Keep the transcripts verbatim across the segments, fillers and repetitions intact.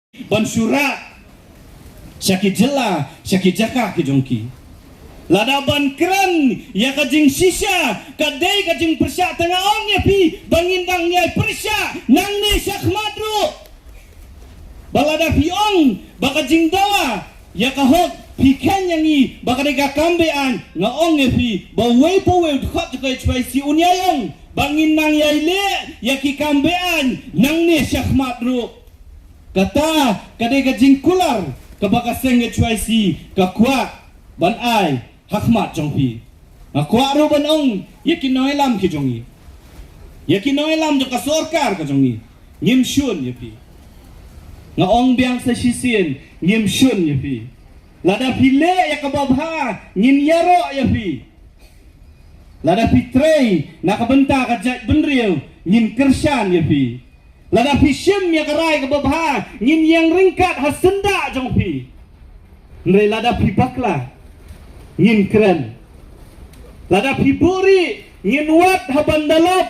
ban shu rah sha ki jylla, sha ki jaka ki jong ki. Lada ban kren ïa ka jingshisha, ka dei ka jingpyrshah, te nga ong ïa phi ba ngin dang ïai pyrshah nangne shakhmat ruh. Ba lada phi ong ba ka jingdawa ïa ka hok phi kheiñ ïa ngi ba ka dei ka kam be-aiñ, nga ong ïa phi ba uwei pa uwei u dkhot jong ka H Y C un ïai ong ba ngin nang ïai leh ïa ki kam be-aiñ nangne shakhmat ruh. Kata ka dei ka jingkular kaba ka seng H Y C ka kwah ban ai ha khmat jong phi. Nga kwah ruh ban ong ïa ki nongïalam ki jong ngi, ïa ki nongïalam jong ka sorkar ka jong ngi, ngim shun ïa phi. Nga ong biang sa shisien, ngim shun ïa phi. Lada phi leh ïa kaba bha, ngin ïaroh ïa phi. Lada phi trei na ka bynta ka jaitbynriew, ngin kyrshan ïa phi. Lada phi shim ïa ka rai kaba bha, ngin ïeng ryngkat ha syndah jong phi. Hynrei lada phi bakla, ngin kren. Lada phi buhrieh, ngin wad ha ban da lap.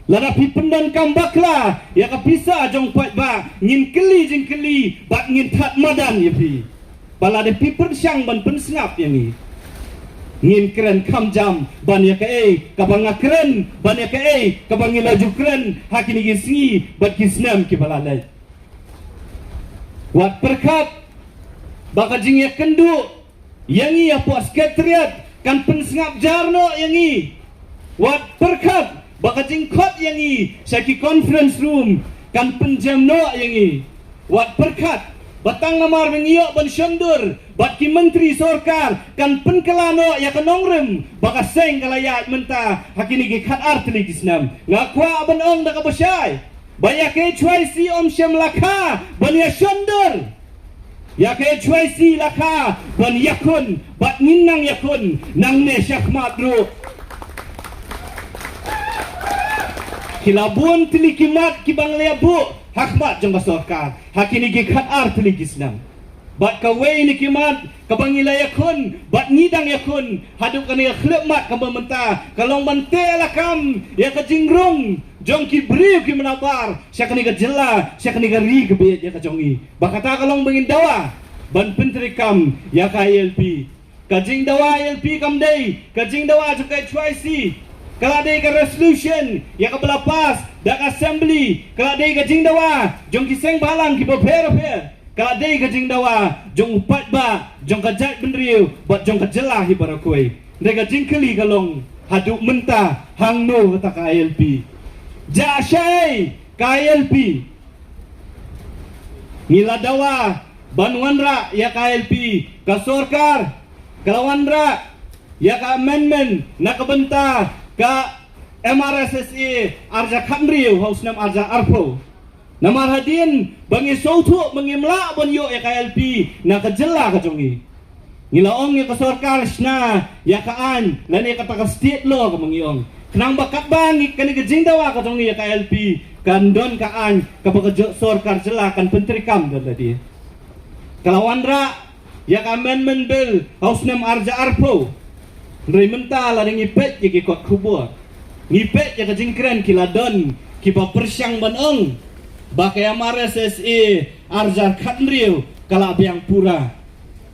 Lada phi pyndonkam bakla ïa ka pisa jong u paidbah, ngin kylli jingkylli bad ngin thad madan ïa phi. Ba lada phi pyrshang ban pynsngap ïa ngi, ngin kren kham jam ban ïa kaei kaba nga kren, ban ïa kaei kaba ngi la ju kren ha kine ki sngi bad ki snem kiba la leit. Wat pyrkhat ba ka jingïakynduh ïa ngi hapoh Secretariat kan pynsngap jar noh ïa ngi. Wat pyrkhat ba ka jingkhot ïa ngi sha ki conference room kan pynjem noh ïa ngi. Wat pyrkhat ba tang namar ba ngi ïoh ban shondur bad ki myntri sorkar kan pynkylla noh ïa ka nongrim ba ka seng ka la ïaid mynta ha kine ki khatar tylli ki snem. Nga kwah ban ong da kaba shai ba ïa ka H Y C ym shym la kha ban ïa shondur. Ïa ka H Y C la kha ban ïakhun bad ngin nang ïakhun nangne shakhmat ruh. Ki la bun tylli ki mat kiba ngi la buh ha khmat jong ka sorkar ha kine ki khatar tylli ki snem. Bad kawei na ki mat kaba ngi la ïakhun bad ngi dang ïakhun haduh kane ka khyllipmat kaba mynta ka long ban teh lakam ïa ka jingrung jong ki briew ki mnabar sha kane ka jylla, sha kane ka ri kaba ïeit ïa ka jong ngi. Ba kata ka long ba ngin dawa ban pyntreikam ïa ka I L P. Ka jingdawa I L P kam dei ka jingdawa jong ka H Y C. Ka la dei ka resolution ïa kaba la pass da ka assembly. Ka la dei ka jingdawa jong ki seng bhalang kiba pher pher. Ka la dei ka jingdawa jong u paidbah, jong ka jaitbynriew bad jong ka jylla hi baroh kawei. Hynrei ka jingkylli ka long, haduh mynta hangno kata ka I L P? Jah shaei ka I L P? Ngi la dawa ban wanrah ïa ka I L P, ka sorkar ka la wanrah ïa ka amendment na ka bynta ka M R S S A arhajar khathynriew ha u snem arhajar arphew. Namar hadien ba ngi sngewthuh ba ngim lah ban ïoh ïa ka I L P na ka jylla ka jong ngi, ngi la ong ïa ka sorkar shna ïa ka aiñ lane kata ka state law kaba ngi ong. Khnang ba katba ngi kane ka jingdawa ka jong ngi ïa ka I L P kan don ka aiñ kaba ka jylla, sorkar jylla kan pyntreikam da lade. Ka la wanrah ïa ka amendment bill ha u snem arhajar arphew. Hynrei mynta lada ngi peit ïa ki kot khubor, ngi peit ïa ka jingkren ki la don kiba pyrshang ban ong ba ka M R S S A arhajar khathynriew ka la biang pura.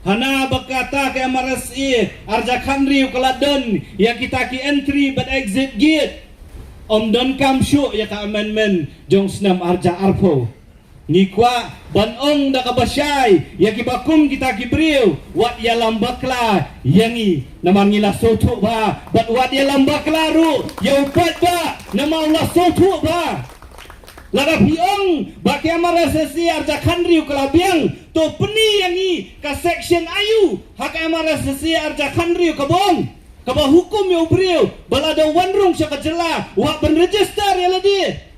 Hana ba kata ka M R S S A arhajar khathynriew ka la don ïa kita ki entry bad exit gate. Ym donkam shuh ïa ka amendment jong snem arhajar arphew. Ngi kwah ban ong da kaba shai ïa kiba kum kita ki briew, wat ïalam bakla ïa ngi namar ngi la sngewthuh bha, bad wat ïalam bakla ruh ïa u paidbah namar u la sngewthuh bha. Lada phi ong ba ka M R S S A arhajar khathynriew ka la biang, to pyni ïa ngi ka section aiu ha ka M R S S A arhajar khathynriew kaba ong, kaba hukum ïa u briew ba lada u wan rung sha ka jylla u hap ban register ïa lade.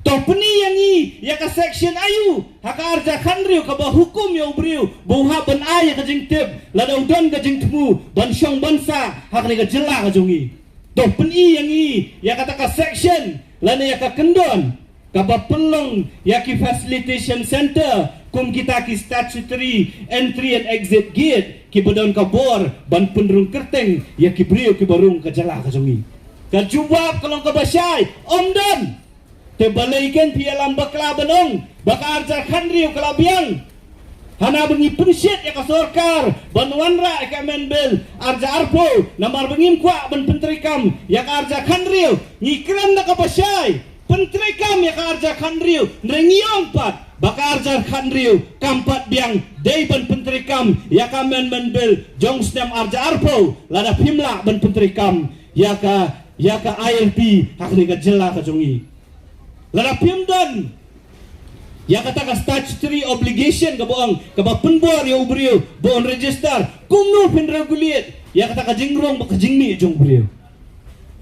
To pyni ïa ngi ïa ka section aiu ha ka arhajar khathynriew kaba hukum ïa u briew ba u hap ban ai ïa ka jingtip lada u don ka jingthmu ban shong ban sah ha kane ka jylla ka jong ngi. To pyni ïa ngi ïa kata ka section lane ïa ka kyndon kaba pynlong ïa ki facilitation center kum kita ki statutory entry and exit gate kiba don ka bor ban pynrung kyrteng ïa ki briew kiba rung ka jylla ka jong ngi. Ka jubab ka long kaba shai, ym don. Te balei ken phi ïalam bakla ban ong ba ka arhajar khathynriew ka la biang? Hana ba ngi pynshit ïa ka sorkar ban wanrah ïa ka amendment bill arhajar arphew, namar ba ngim kwah ban pyntreikam ïa ka arhajar khathynriew. Ngi kren da kaba shai, pyntreikam ïa ka arhajar khathynriew, hynrei ngi ong pat ba ka arhajar khathynriew kam pat biang, dei ban pyntreikam ïa ka amendment bill jong snem arhajar arphew lada phim lah ban pyntreikam ïa ka, ïa ka I L P ha kane ka jylla ka jong ngi. Lada phim don ïa kata ka statutory obligation kaba ong, kaba pynbor ïa u briew ba un register, kumno phin regulate ïa kata ka jingrung bad ka jingmih jong u briew?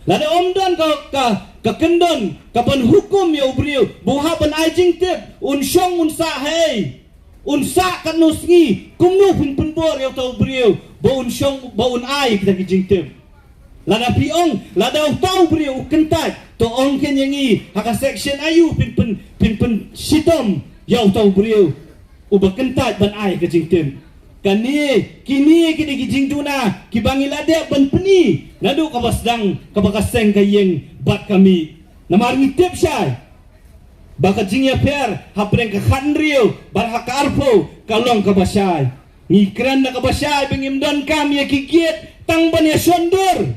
Lada ym don ka, ka, ka kyndon kaban hukum ïa u briew ba u hap ban ai jingtip, un shong un sah haei, un sah katno sngi, kumno phin pynbor ïa uta u briew ba un shong, ba un ai kita ki jingtip? Lada phi ong, lada uta u briew u kyntait, to ong ken ïa ngi ha ka section aïu phin pyn, phin pynshitom ïa uta u briew uba kyntait ban ai ka jingtip. Kane, kine ki dei ki jingduna kiba ngi la dep ban pyni naduh kaba sdang kaba ka seng ka ïing bad ka mih. Namar ngi tip shai ba ka jingïapher hapdeng ka khathynriew bad ha ka arphew ka long kaba shai. Ngi kren da kaba shai ba ngim donkam ïa ki gate tang ban ïashondur.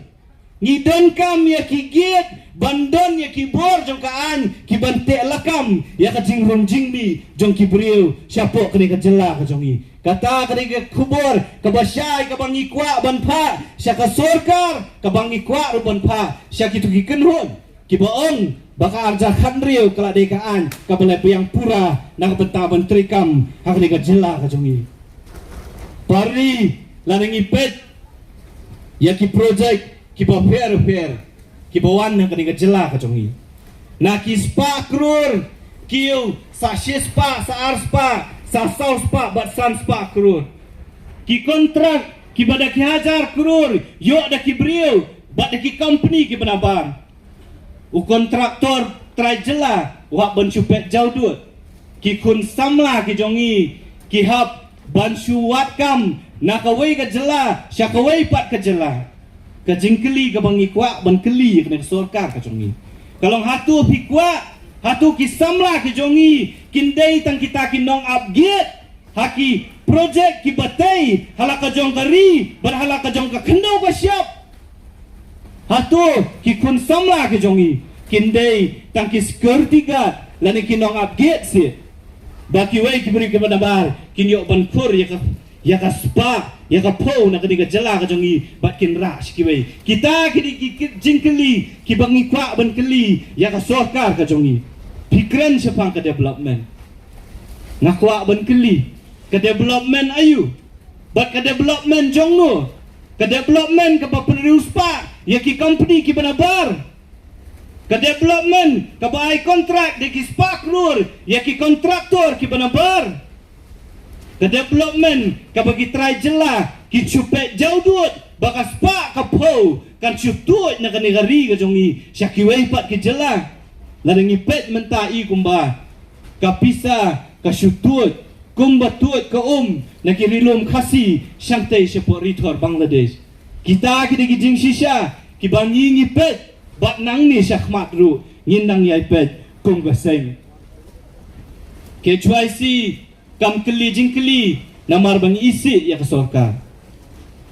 Ngi donkam ïa ki gate ban don ïa ki bor jong ka aiñ kiban teh lakam ïa ka jingrung jingmih jong ki briew shapoh kane ka jylla ka jong ngi. Kata ka dei ka khubor kaba shai kaba ngi kwah ban phah sha ka sorkar, kaba ngi kwah ruh ban phah sha kito ki kynhun kiba ong ba ka arhajar khathynriew ka la dei ka aiñ kaba la biang pura na ka bynta ban treikam ha kane ka jylla ka jong ngi. Parri, lada ngi peit ïa ki project kiba pher pher kiba wan na kane ka jylla ka jong ngi, na ki spah klur, kiew sa shispah, sa arspah, sa sawspah bad san spah klur. Ki kontrak kiba da ki hajar klur ïoh da ki briew bad da ki kompani kiba nabar. U kontraktor trai jylla u hap ban shu peit jawdud. Ki khun samla ki jong ngi ki hap ban shu wad kam na kawei ka jylla sha kawei pat ka jylla. Ka jingkylli kaba ngi kwah ban kylli ïa kane ka sorkar ka jong ngi, ka long, hato phi kwah, hato ki samla ki jong ngi kin dei tang kita ki nong ap gate ha ki project kiba tei ha la ka jong ka ri bad ha la ka jong ka khyndew ka shyiap? Hato ki khun samla ki jong ngi kin dei tang ki security guard lane ki nong ap gate seh, ba kiwei ki briew kiba nabar kin ïoh ban khur ïa ka, ïa ka spah, ïa ka phew na kane ka jylla ka jong ngi bad kin rah sha kiwei? Kita ki dei ki, ki jingkylli kiba ngi kwah ban kylli ïa ka sorkar ka jong ngi. Phi kren shaphang ka development. Nga kwah ban kylli, ka development aïu? Bad ka development jong no? Ka development kaba pynriewspah ïa ki kompani kiba nabar? Ka development kaba ai kontrak da ki spah klur ïa ki kontraktor kiba nabar? Ka development kaba ki trai jylla ki shu peit jawdud ba ka spah ka phew kan shu tuid na kane ka ri ka jong ngi sha kiwei pat ki jylla? Lada ngi peit mynta i kumba ka pisa ka shu tuid kumba tuid ka um na ki ri lum Khasi shangtei shapoh ri thor Bangladesh. Kita ki dei ki jingshisha kiba ngi ngi peit bad nangne shakhmat ruh ngin nang ïai peit kum ka seng. Ka H Y C kam kylli jingkylli namar ba ngi isih ïa ka sorkar.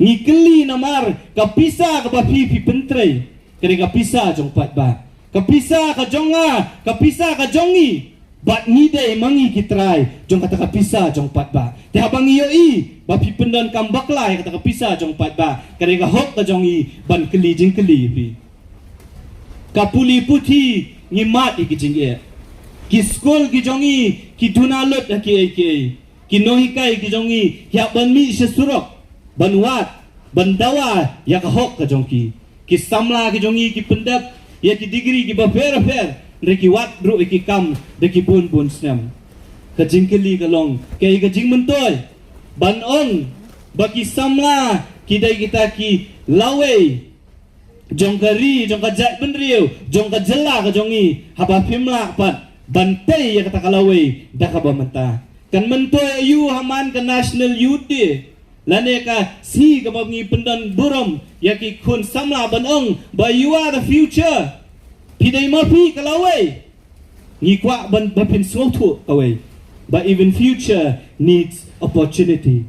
Ngi kylli namar ka pisa kaba phi phi pyntrei ka dei ka pisa jong paidbah. Ka pisa ka jong nga, ka pisa ka jong ngi. Bad ngi dei ma ngi ki trai jong kata ka pisa jong paidbah. Te haba ngi ïohi ba phi pyndonkam bakla ïa kata ka pisa jong paidbah, ka dei ka hok ka jong ngi ban kylli jingkylli ïa phi. Ka pule puthi ngi mad ïa ki jingeh. Ki skul ki jong ngi ki duna lut ha kiei kiei. Ki nonghikai ki jong ngi ki hap ban mih sha surok ban wad, ban dawa ïa ka hok ka jong ki. Ki samla ki jong ngi ki pyndep ïa ki degree kiba pher pher, hynrei ki wad ruh ïa ki kam da ki bun bun snem. Ka jingkylli ka long, kaei ka jingmyntoi ban ong ba ki samla ki dei kita ki lawei jong ka ri, jong ka jaitbynriew, jong ka jylla ka jong ngi? Haba phim lah pat ban tei ïa kata ka lawei da kaba mynta, kan myntoi aïu ha man ka National Youth Day lane ka sngi kaba ngi pyndon burom ïa ki khun samla ban ong ba you are the future? Phi dei ma phi ka lawei. Ngi kwah ban ba phin sngewthuh kawei ba even future needs opportunity.